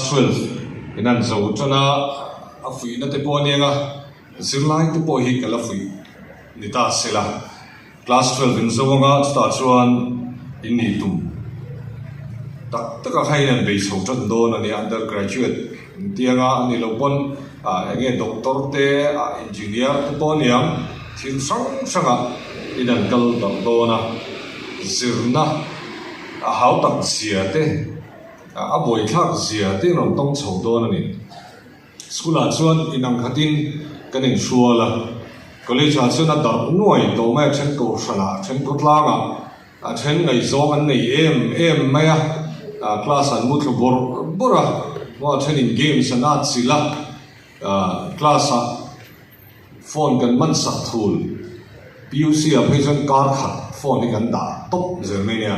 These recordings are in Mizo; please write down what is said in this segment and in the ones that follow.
12 in an zo tan a, a fuihna te pawh a nia nga, zirlai te pawh hi ka la fuih ni ta se la. Class 12 in zo anga chutah chuan in nih tum tak tak a kha in an bei chho tan dawn a nia, undergraduate in ti anga a nih loh pawn ah eng nge doctor te ah engineer te pawh a niang thil hrang hrang ah in an kal darh dawn a, zirna a hau tak zia te. A buaithlak zia te rawn tawng chho dawn a ni. School ah chuan inang khatin kan inhrual a, college ah chuan a darh nuai tawh mai a, then kohhran ah, then khawtlang ah, a then ngaihzawng an nei em em mai a, class an mu thlu bawrh bawrh a, maw a then in games an atchilh a, class ah Phone kan man sak thul. PUC ah phei chuan kar khat phone hi kan dah tawp zel mai nia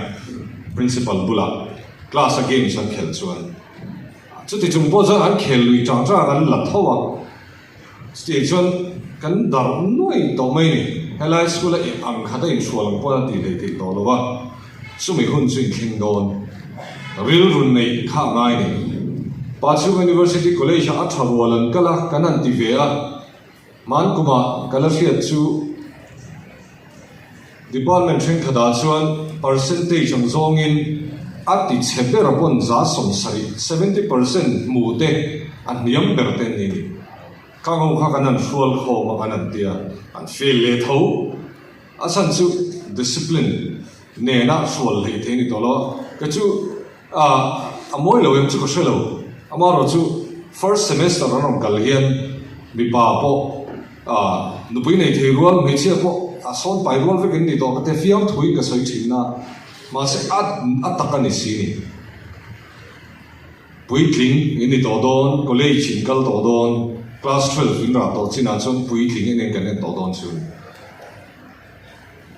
Principal bulah class a games an khelh chuan. Chuti chung pawh chuan an khel lui chang chang a kan la tho a. Chutiang chuan kan darh nuai tawh mai ni. Helai school a ang khat a inhrual ang pawn a tih hlei theih tawh lo va. Chumi hun chu inthleng dawn. Rilru neih kha a ngai ni. Pachhung University College ah a tha rual an kal a, kan han ti ve a. Hman kumah ka la hriat chu Department thenkhatah chuan percentage ang zawngin a ti chhe ber pawn 70%, 70%, hmu te a hniam ber te an ni ni. Khang ho kha kan han hrual khawm a kan han tia, an fail leh tho. A chhan chu discipline nena hrual hleih thei a ni tawh lo a, kei chu a mawi lo em chu ka hre lo. Amaherawh chu first semester an rawn kal hian mipa pawh nupui nei thei rual, hmeichhia pawh a sawn pai rual vek in ni tawh ka ti fiam thuin ka sawi thin a, mahse a tak a ni si ni. Puitling in ni tawh dawn, college in kal tawh dawn, class 12 in rah tawh chinah chuan puitling en en kan en tawh dawn chu a ni.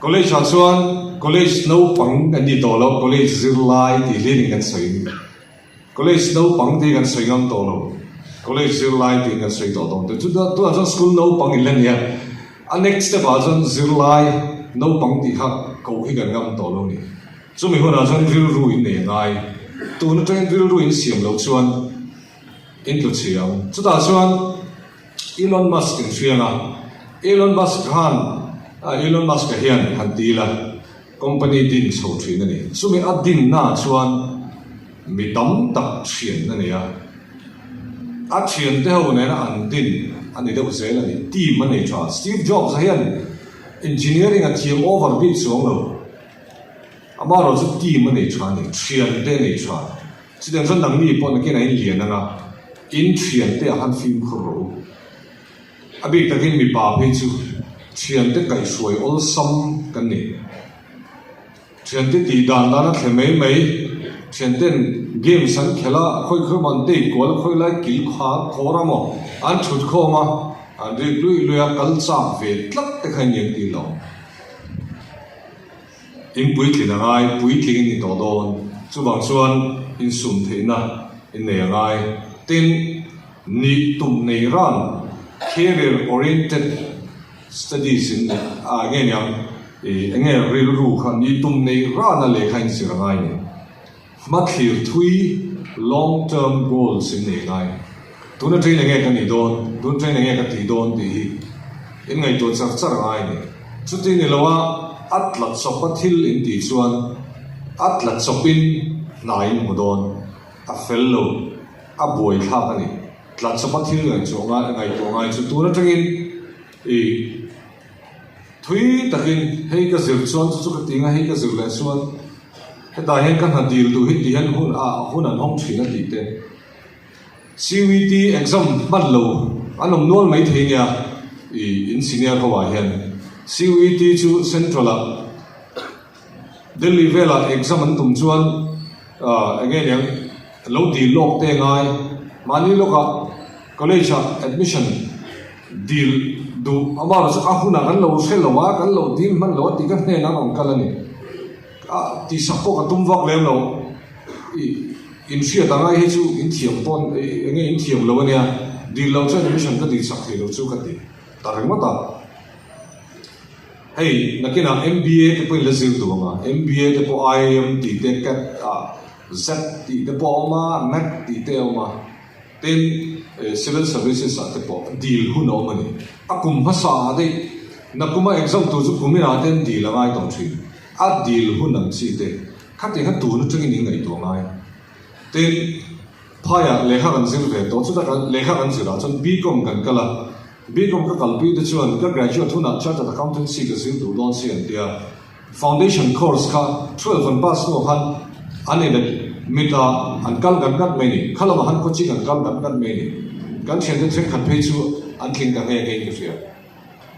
College ah chuan college naupang an ni tawh lo, college zirlai tih hlianin kan sawi a ni. College naupang tih kan sawi ngam tawh lo, college zirlai tiin kan sawi tawh dawn. Tunah chuan school naupang in la ni a, a next step ah chuan zirlai naupang tih kha koh hi kan ngam tawh lo a ni. Chumi hunah chuan rilru in nei a ngai. Tun atangin rilru in siam loh chuan in tlu chhi ang. Chutah chuan Elon Musk in hriang a, Elon Musk khan Elon Musk-a hian han ti ila company din chho thin a ni. Chumi a dinnaah chuan mi tam tak thian a nei a, a thiante ho nena an din a ni deuh zel a ni. Team a nei tha. Steve Jobs-a hian engineering a thiam over bik chuang lo. Amaherawh chu team a nei tha a ni, thiante a nei tha. Chutiang chuan nangni pawh nakin a inlian ang a, in thiante ah khan fimkhur rawh u. A bik takin mipa phei chu thiante kaihhruai awlsam kan ni. Thiante tih dan dan a thle mai mai, thianten games an khelh a, khawi khawi maw an tei kual a, khawi lai kil khar khawr a maw an thut khawm a, an rik luih luih a, kal chak ve tlat te kha in engtir lo. In puitling a ngai, puitling in ni tawh dawn. Chuvang chuan insum theihna in nei a ngai. Tin, nih tum nei ran career oriented studies in nei a nge niang ih enge rilru kha nih tum nei ran a lehkha in zir a ngai ni. Hmathlir thui long term goals in nei a ngai. Tuna train enge ka nih dawn, tuna train enge ka tih dawn tih hi in ngaihtuah char char a ngai a ni. Chuti ni lo a, a tla chawp a thil in tih chuan a tla chawpin hna in hmu dawn, a fel lo, a buaithlak a ni. Tla chawp a thil ngaihtuah ngai ngaihtuah ngai chu tun atangin i thui takin hei ka zir chuan chu chu ka ti nga hei ka zir leh chuan hetah hian ka hna dil duh hi ti hian hun ah hun an hawng thin a tih te. CUET exam hman lo an awm nual mai thei nia i in senior ho ah hian. CUET chu central ah Delhi velah exam an tum chuan eng nge niang lo dil lawk te ngai. Mahni lawkah college ah admission dil duh amaherawh chu a hunah kan lo hre lo a, kan lo dil hman lo a tih ka hnenah an rawn kal a ni. A tihsak pawh ka tum vak lem lo. I inhriat ang ai hi chu in thiam pawn eng nge in thiam lo ania, dil lo chuan admission ka dil sak thei lo chu ka ti ta ringawt a. Hei nakinah MBA te pawhin la zir duh ang a, MBA te pawh IIM tih te cat ah Zat tih te pawh a awm a, Mat tih te a awm a. Tin, Civil Services ah te pawh dil hun a awm a ni. A kum hmasa ah daih, nakuma exam tur chu kum inah te an dil a ngai tawh thin. A dil hun ang chi te, khatiang kha tun atangin in ngaihtuah ngai. Tin, phaiah lehkha kan zir ve tawh, chutah kan lehkha kan zirah chuan BCom kan kal a. BCom ka kalpui te chuan ka graduate hunah Chartered Accountancy ka zir duh dawn si an ti a. Foundation course kha 12 an pass hnuah khan an in admit a, an kal ngat ngat mai a ni. Kha lamah khan coaching an kal ngat ngat mai a ni. Kan thiante thenkhat phei chu an tling ta nghe nghe in ka hria.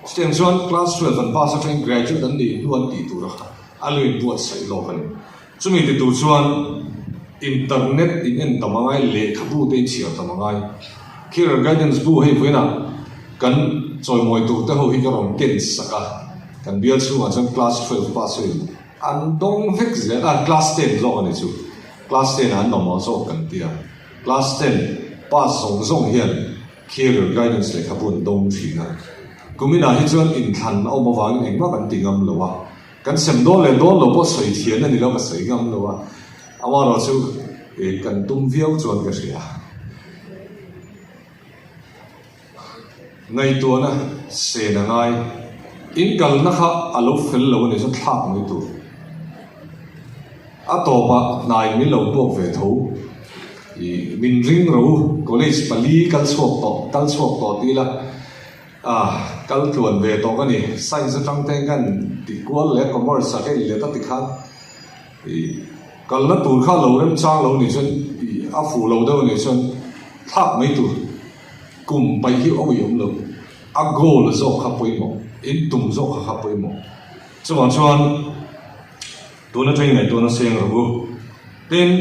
Chutiang chuan class 12 an pass atangin graduate an nih hnu an tih tur a kha a lo inbuatsaih lawk a ni. Chumi ti tur chuan internet in en tam a ngai, lehkhabu te in chhiar tam a ngai. Career guidance bu hei vawiinah kan chawimawi tur te ho hi ka rawn ken sak a, kan bial chhungah chuan class 12 pass ho in an dawng vek zel a, class ten zawk a ni chu, class ten ah an mamawh zawk kan ti a, class ten pass zawng zawng hian career guidance lehkhabu an dawng thin a. Kuminah hi chuan inthlan a awm avangin engmah kan ti ngam lo a. Kan sem dawn leh dawn lo pawh sawi thian a ni lo, ka sawi ngam lo a, amaherawh chu kan tum viau chuan ka hria. Ngaihtuahna sen a ngai, in kalna kha a lo fel lo a ni chuan thlak mai tur. A tawpah hnai min lo puak ve tho, ih min ring ro college pali kal chhuak tawh, kal chhuak tawh ti ila, A kal tluan ve tawh ka ni. Science atang te hian ti kual leh commerce ah ka in let a ti khan ih kalna tur kha lo remchang lo nih chuan ih a fuh lo deuh nih chuan thlak mai tur kum paih hi awih awm lo. A goal zawk kha pawimawh, in tum zawk kha kha pawimawh. Chuvang chuan tun atangin ngaihtuahna seng rawh u. Tin.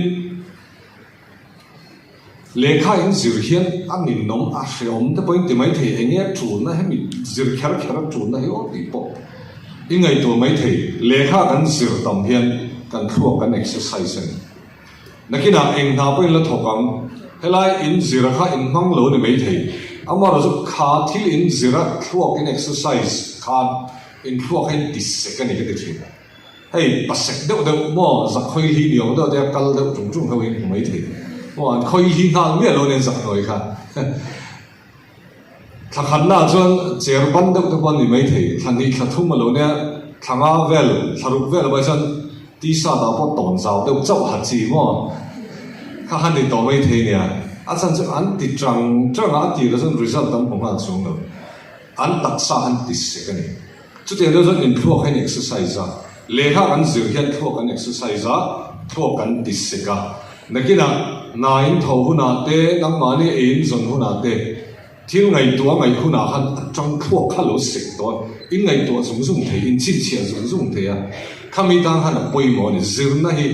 Lehkha in zir hian a ninawm a hreawm te pawhin ti mai thei, enge a tulna hemi zir kher kher a tulna hi aw tih pawh i ngaihtuah mai thei. Lehkha kan zir tam hian kan thluak kan exercise a ni. Nakinah eng hna pawhin la thawk ang, helai in zir kha in hmang lo ni mai thei, amaherawhchu kha thil in zir a thluak in exercise khan in thluak a in ti sek a ni ka ti thin. Hei pasek deuh deuh maw zak khawi hi ni awm deuh te a kal deuh ṭung ṭung ho in hmu mai thei maw an khawi hi nghal miah lo nen zak hnuai kha thla khatna ah chuan cher ban deuh te pawh an ni mai thei thla hnih thla thum a lo nia thla nga vel thla ruk vel ah chuan t-shirt ah pawh tawn zau deuh chauh ha chi maw kha han ni tawh mai thei nia a chhan chu an ti ṭang ṭang a a tirah chuan result an hmu nghal chuang lo an taksa an ti sek a ni. Chutiang deuh chuan inthluak hian exercise a, lehkha kan zir hian thluak kan exercise a, thluak kan ti sek a. Nakinah hna in tho hunah te, nangmahni ei in zawn hunah te, thil ngaihtuah ngaih hunah khan a tang thluak kha lo sek tawh a, in ngaihtuah zung zung thei, in chhinchhiah zung zung thei a. Khami tan khan a pawimawh a ni. Zirna hi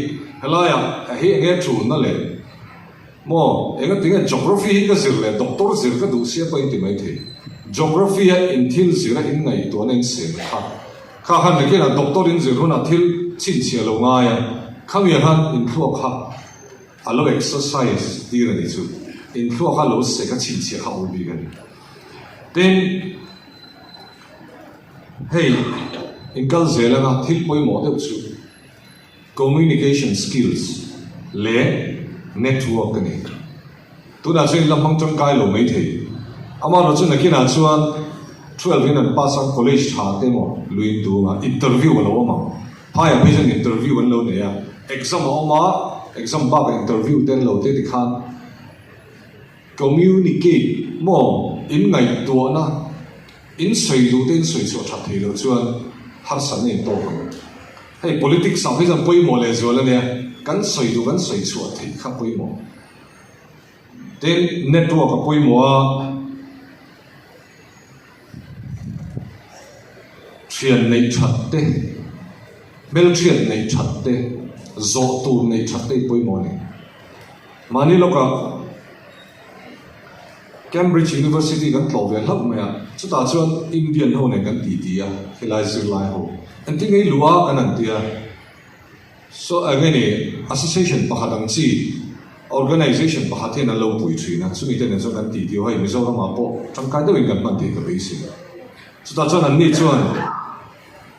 helaiah hei enge tulna leh Maw, enga tinge Geography hi ka zir leh Doctor zir ka duh sia pawh in ti mai thei. Geography a in thil zir a in ngaihtuahna in sem kha. Kha khan nakinah Doctor in zir hunah thil chhinchhiah lo ngai a, khamiah khan inthluak kha a lo exercise tir a ni chu. Inthluak kha lo sek a chhinchhiah kha awl bik a ni. Tin, hei inkal zel anga thil pawimawh deuh chu. Communication skills leh network a ni. Tunah chuan in la hmang tangkai lo mai thei. Amaherawh chu nakinah chuan 12 in an pass a, college tha te emaw lui in tum a, interview a lo awm ang. Phaiah phei chuan interview an lo nei a, exam a awm a, exam bakah interview te an lo te tikhan Communicate maw? In ngaihtuahna, in sawi duh te in sawi chhuah that thei loh chuan harsatna in tawk ang. Hei politics ah phei chuan pawimawh leh zual a nia, kan sawi duh kan sawi chhuah theih kha pawimawh. Tin, network a pawimawh a, thian neih that te, hmelhriat neih that te, zawh tur neih that te hi pawimawh a ni. Mahni lawkah Cambridge University kan tlawh ve hlauh mai a, chutah chuan Indian ho nen kan titi a, helai zirlai ho. Engtin nge i luh a kan han ti a, so eng nge ni association pakhat ang chi organization pakhat hian an lo pui thin a, chumi te nen chuan kan titi a, hei Mizoramah pawh tangkai deuhin kan hman tih ka beisei. Chutah chuan anni chuan.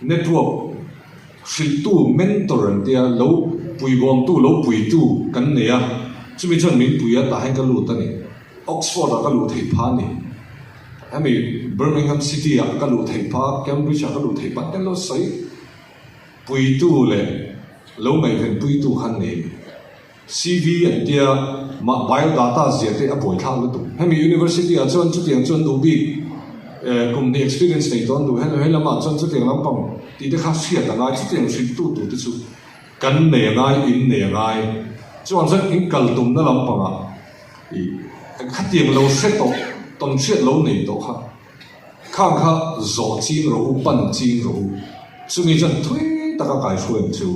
Network hrilhtu mentor an tia lo puibawmtu lo puitu kan nei a, chumi chuan min pui a, tah hian ka lut a ni. Oxford ah ka luh theih phah a ni. Hemi Birmingham City ah ka luh theih phah a, Cambridge ah ka luh theih phah a, lo sawi puitu leh lo ngaihven puitu kha an nei a ni. CV an tia, mah biodata zia te a buaithlak lutuk. Hemi University ah chuan chutiang chuan duh bik kum hnih experience nei tawh an duh heng he lamah chuan chutiang lampang tih te kha hriat a ngai, chutiang hrilhtu tur te chu kan nei a ngai, in nei a ngai. Chuvang chuan in kal tumna lampangah ih khatiang lo hre tawh, tawn hriat lo nei tawh kha. Khang kha zawh ching rawh u, pan ching rawh u. Chumi chuan thui taka kaihruai ang chu.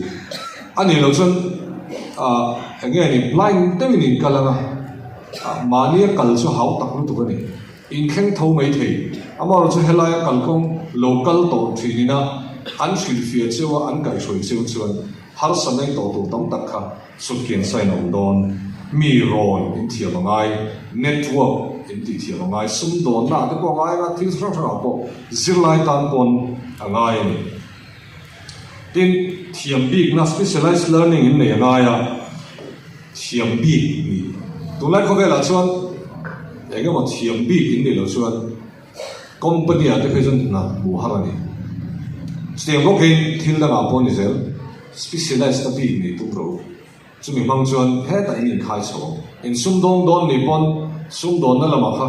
A nih loh chuan ah eng nge ni blind deuhin in kal ang a, ah mahnia kal chu hau tak lutuk a ni. Inthleng tho mai thei. Amaherawh chu helaia kalkawng lo kal tawh thin ina an hrilhfiah cheu a, an kaihruai cheu chuan harsa nei tawh tur tam tak kha Sutkian sign a awm dawn, mi rawn in thiam a ngai, network in tih thiam a ngai, sumdawnna ah te pawh a ngai anga thil hrang hrang ah pawh zirlai tan pawn a ngai a ni. Tin, thiam bikna specialized learning in nei a ngai a, thiam bik nih tunlai khawvelah chuan eng emaw thiam bik in nih loh chuan company ah te phei chuan hna hmuh har a ni. Chutiang bawkin thil dangah pawh ni zel. Specialized a bik nei tum rawh u. Chumi hmang chuan hetah in inkhai chho ang. In sumdawng dawn ni pawn sumdawnna lamah kha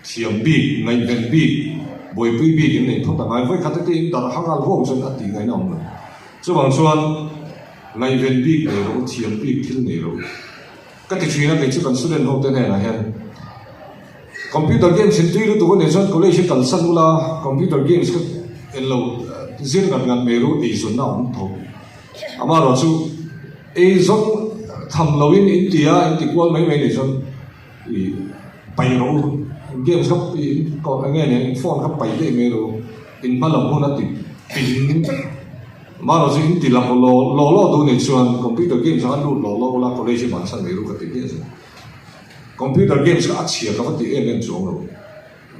thiam bik, ngaihven bik, buaipui bik in nei phawt a ngai. Vawikhat te in darh hang al huau chuan a tih ngaihna awm lo. Chuvang chuan ngaihven bik nei rawh u, thiam bik thil nei rawh u. Ka ti thin a, kei chu kan student ho te hnenah hian Computer games in tui lutuk a nih chuan college hi kalsan ula, computer games kha en lo zir ngat ngat mai ru eizawnna a awm tho. Amaherawh chu eizawn tham loin in ti a, in ti kual mai mai nih chuan ih paih rawh u, games kha eng nge nia in phone kha paih daih mai ru, in hma lam hun a ti ping vek. Amaherawh chu in ti lak law law duh nih chuan computer games ah khan lut law law ula college hi bansan mai ru ka ti hmiah zel. Computer games kha a chhia ka va ti em em chuang lo.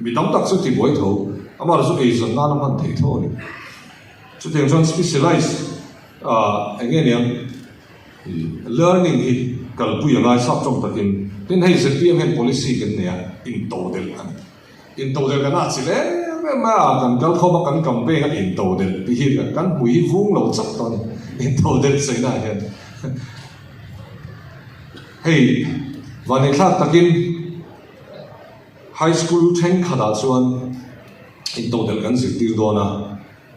Mi tam tak chu ti buai tho, amaherawh chu eizawn nan a hman theih tho a ni. Chutiang chuan specialize ah eng nge niang learning hi kalpui a ngai sap tawng takin. Tin hei zpm hian policy kan nei a, intodelh a ni. Intodelh kan ah chil em em mai a, kan kal khawm a kan campaign a intodelh tih hi kan hmui hi vung lo chauh tawh a ni intodelh sawi na ah hian. Hei, vanneithlak takin High School thenkhatah chuan intodelh kan zirtir dawn a,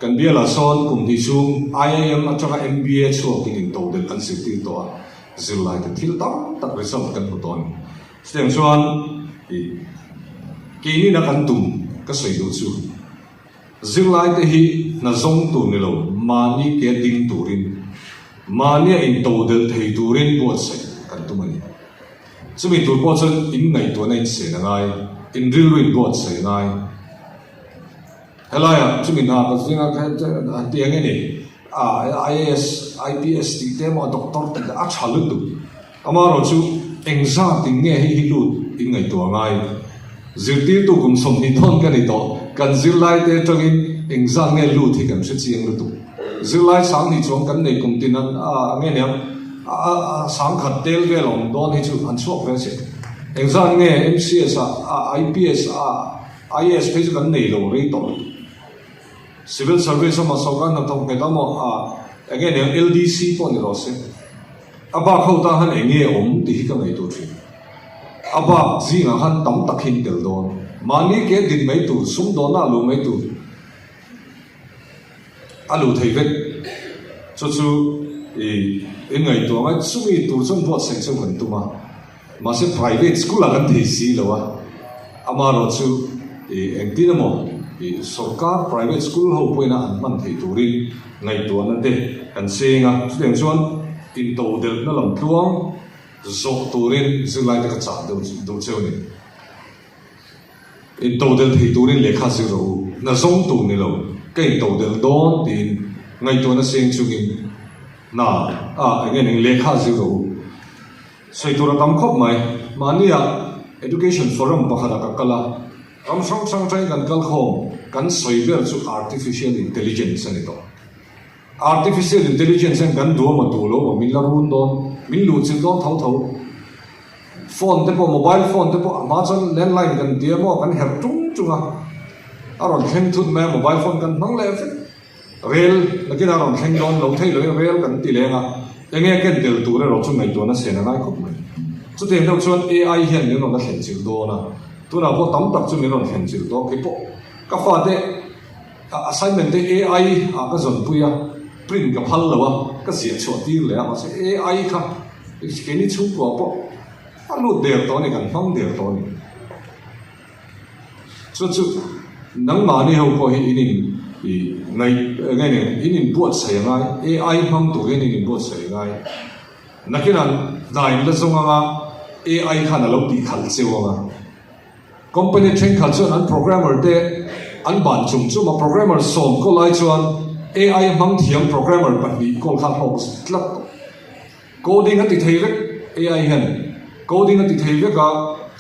kan bialah sawn kum hnih chhung IIM atanga MBA chhuakin intodelh an zirtir tawh a, zirlaite thil tam tak result kan hmu tawh a ni. Chutiang chuan ih keinina kan tum ka sawi duh chu. Zirlaite hi hna zawng tur ni lo, mahni ke ding turin, mahnia intodelh thei turin buatsaih kan tum a ni. Chumi tur pawh chuan in ngaihtuahna insen a ngai, in rilru in buatsaih a ngai. Helaiah chumi hna ka zinga kha han ti ang e ni, IAS, IPS tih te emaw doctor tih te a tha lutuk. Amaherawh chu engzat in nge hei hi lut in ngaihtuah ngai? Zirtirtu kum 20 dawn ka ni tawh, kan zirlai te atangin engzat nge lut hi kan hre chiang lutuk. Zirlai 2000 chuang kan nei kum tin an a nge niang a 10,000 tel vel awm dawn hi chu an chhuak ve che. Engzat nge MCS ah IPS ah IAS phei chu kan nei lo rei tawh lutuk. Civil Service emaw sawrkar hnathawk nghet emaw a eng nge niang LDC pawh ni rawh se. A bak ho tan khan eng nge awm tih hi ka ngaihtuah thin. A bak zingah khan tam tak hi an tel dawn. Mahni ke din mai tur, sumdawnna a luh mai tur a luh thei vek. Chu chu ih in ngaihtuah ngai chumi tur chuan buatsaih chu kan tum a. Mahse private school ah kan thei si lo a, amaherawh chu ih engtin emaw ih sorkar private school ho pawhin a an hman theih turin ngaihtuahna te kan seng a, chutiang chuan intodelhna lam tluang zawh turin zirlai te ka chah deuh duh cheu a ni. Intodelh thei turin lehkha zir rawh u, hna zawng tur ni lo, ka intodelh dawn tiin ngaihtuahna seng chungin hna ah eng nge ning lehkha zir rawh u. Sawi tur a tam khawp mai. Mahnia Education Forum pakhatah ka kal a, ram hrang hrang atangin kan kal khawm, kan sawi ber chu Artificial Intelligence a ni tawh. Artificial intelligence hian kan duh amaw duh lo amaw min la run dawn, min luhchilh dawn tho tho. Phone te pawh, mobile phone te pawh a hma chuan landline kan ti amaw kan herh tung tung a, a rawn thleng thut mai a, mobile phone kan hmang leh vek. Rel nakinah a rawn thleng dawn lo thei loin rel kan ti leng a, enge ken tel tur erawh chu ngaihtuahna sen a ngai khawp mai. Chutiang deuh chuan AI hian min rawn la thlen chilh dawn a, tunah pawh tam tak chu min rawn thlen chilh tawh. Keipawh ka fate assignment te AI ah ka zawnpui a, print ka phal lo a, ka ziah chhuah tir leh a, mahse AI kha keini chhungkua pawh a lut der tawh a ni, kan hmang der tawh a ni. Chu chu nangmahni ho pawh hi in in ih ngaih nge ni in in buatsaih a ngai, AI hmang tur hian in in buatsaih a ngai. Nakinah hna in la zawng anga AI khan a lo tih khalh cheu anga. Company thenkhat chuan an programmer te an ban chung chung a, programmer sawm kawl ai chuan AI hmang thiam programmer pahnih kawl kha a hlawk tlat tawh. Coding a ti thei vek, AI hian coding a ti thei vek a,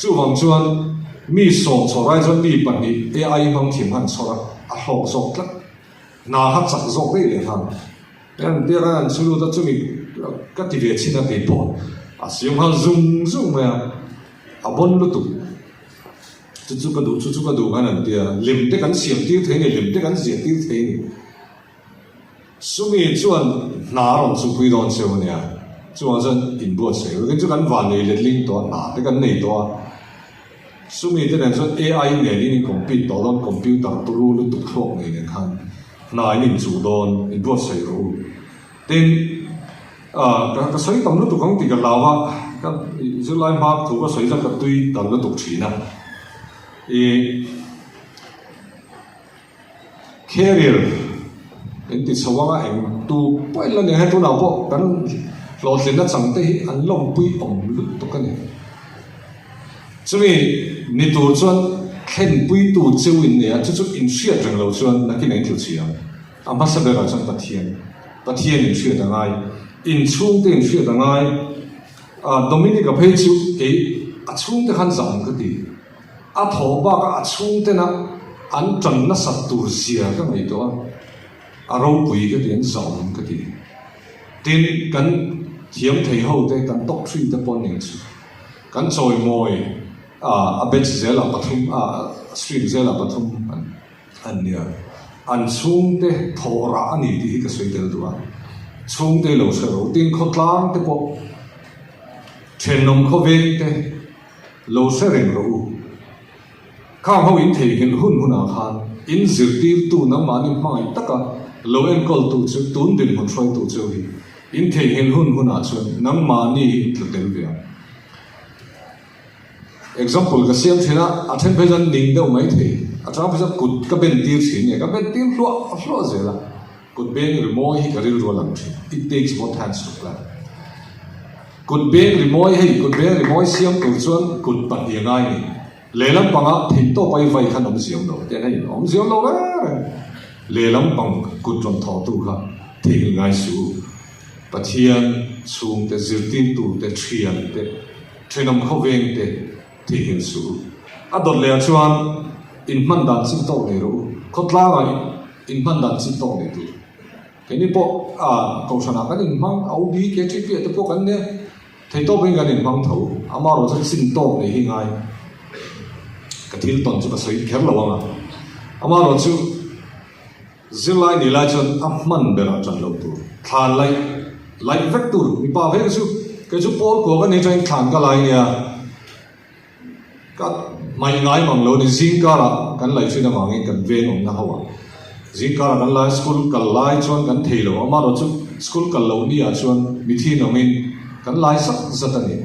chuvang chuan mi sawm chhawr ai chuan mi pahnih AI hmang thiam khan chhawr a, a hlawk zawk tlat. Hna kha chak zawk daih leh khan en tir a an chhu lut a, chumi ka ti ve chhin a kei pawh a siam nghal zung zung mai a, a bawn lutuk. Chu chu ka duh, chu chu ka duh khan an ti a, lem te kan siam tir thei a ni, lem te kan ziah tir thei a ni. Sumi chuan hna a rawn chhupui dawn cheu a nia, chuvang chuan inbuatsaih rukin chu kan van nei letling tawh a, hna te kan nei tawh a. Sumi te nen chuan AI nen in in compete tawh dawn, computer turu lutuk thluak nei nen khan hna in inchuh dawn, inbuatsaih rawh u. Tin, ka sawi tam lutuk ang tih ka hlau a, ka zirlai hma thu ka sawi chuan ka tui tam lutuk thin a. Ih. Carrier in ti chho anga eng tu pawh in la nia hei tunah pawh kan hlawhtlinna chang te hi an lawmpui awm lutuk a ni. Chumi ni tur chuan thlenpuitu cheu in nei a, chu chu in hriat reng lo chuan nakin a in tluchhi ang. A hmasa berah chuan Pathian, Pathian in hriat a ngai, in chhungte in hriat a ngai. Dominic-a phei chu kei a chhungte khan zah ang ka ti. A thaw bakah a chhungtena an tan nasat tur zia ka ngaihtuah a, a ropui ka ti, an zahawm ka ti. Tin, kan thiam thei ho te, kan top three te pawh ning chu kan chawimawi a, a batch zelah pathum, a stream zelah pathum an nia. An chhungte thawh rah a ni tih hi ka sawi tel duh a, chhungte lo hre ro. Tin, khawtlang te pawh thenawm khawveng te, Lo hre reng rawh u. Khang ho in theihnghilh hun hunah khan in zirtirtu nangmahni hmangaih taka lo enkawltu chu tun dinhmun hruaitu cheu hi in theihnghilh hun hunah chuan nangmahni hi in tlu tel ve ang. Example ka siam thin a, a then phei chuan ning deuh mai thei. A chang phei chuan kut ka ben tir thin nge ka ben tir hluah hluah zel a. Kut beng rimawi hi ka rilru a lang thin. It takes both hands to clap. Kut beng rimawi hei kut beng rimawi siam tur chuan kut pahnih a ngai ni. Lehlam pangah theihtawp a i vai khan awm ziam lo tiang hei awm ziam lo reng reng. Lehlam pang kut rawn thawhtu kha theihnghilh ngai suh u. Pathian chhungte, zirtirtute, thiante, thenawm khawvengte theihnghilh suh u. A dawt lehah chuan inhman dan chin tawk nei rawh u. Khawtlangah inhman dan chin tawk nei tur. Keini pawh a kohhranah kan inhmang, a UB, KTP ah te pawh kan nia, theitawpin kan inhmang tho. Amaherawh chu chin tawk nei hi ngai. Ka thil tawn chu ka sawi kher lo ang a. Amaherawh chu zirlai ni lai chuan a hman berah ṭan loh tur, thlan laih laih vek tur. Mipa phei chu kei chu pawl kua ka ni atangin thlan ka lai nia. Ka hmaih ngai mang lo ni, zingkarah kan laih thin avangin kan veng awmna ho ah zingkarah kan lai school kal lai chuan kan thei lo, amaherawh chu school kal loh ni ah chuan mithin awmin kan lai zat zat a ni.